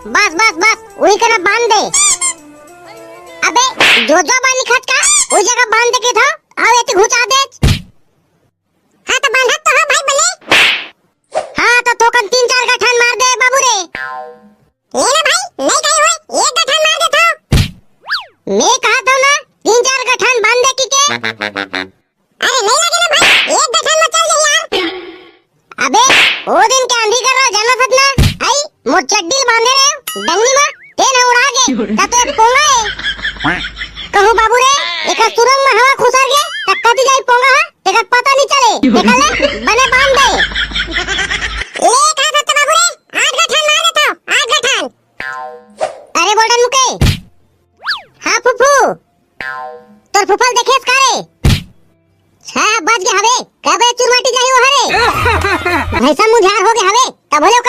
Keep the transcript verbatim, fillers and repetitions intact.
बस बस बस, उही करा बांध दे। अबे जो जो बानी खटका, उही जगह बांध दे के था। अउ एती घुचा दे। हाँ तो बांधत तो हो भाई बने। हाँ तो थोकन तीन चार गठान मार दे बाबू रे। ले ना भाई, नहीं कहे होए, एक गठान मार देता हूँ। मैं कहा था ना, तीन चार गठान बांध दे की के। अरे नहीं लगे ना भाई, एक गठान में चल जाए यार। अबे, वो दिन के आंधी कर रहा जाना सतना, आई मोर चड्डी ल बांधे रहे, डंगनी मा, तेन उड़ा गे, त तो एक पोंगा है। कहूँ बाबू रे, एक सुरंग में हवा खुसर गे, त कति जाई पोंगा हा, तेकर पता नहीं चले, देखा ले, बने बांध दे। ले कहा था बाबू रे, आठ गठान मार देता हूँ, आठ गठान। अरे बोल्डन मुके। हाँ फुफू, तोर फुफल देखेस का रे? हाँ, बच गया हवे। कबे चुरमाटी जाही वो हरे? भैंसा मुझार हो गया हवे। तब बोले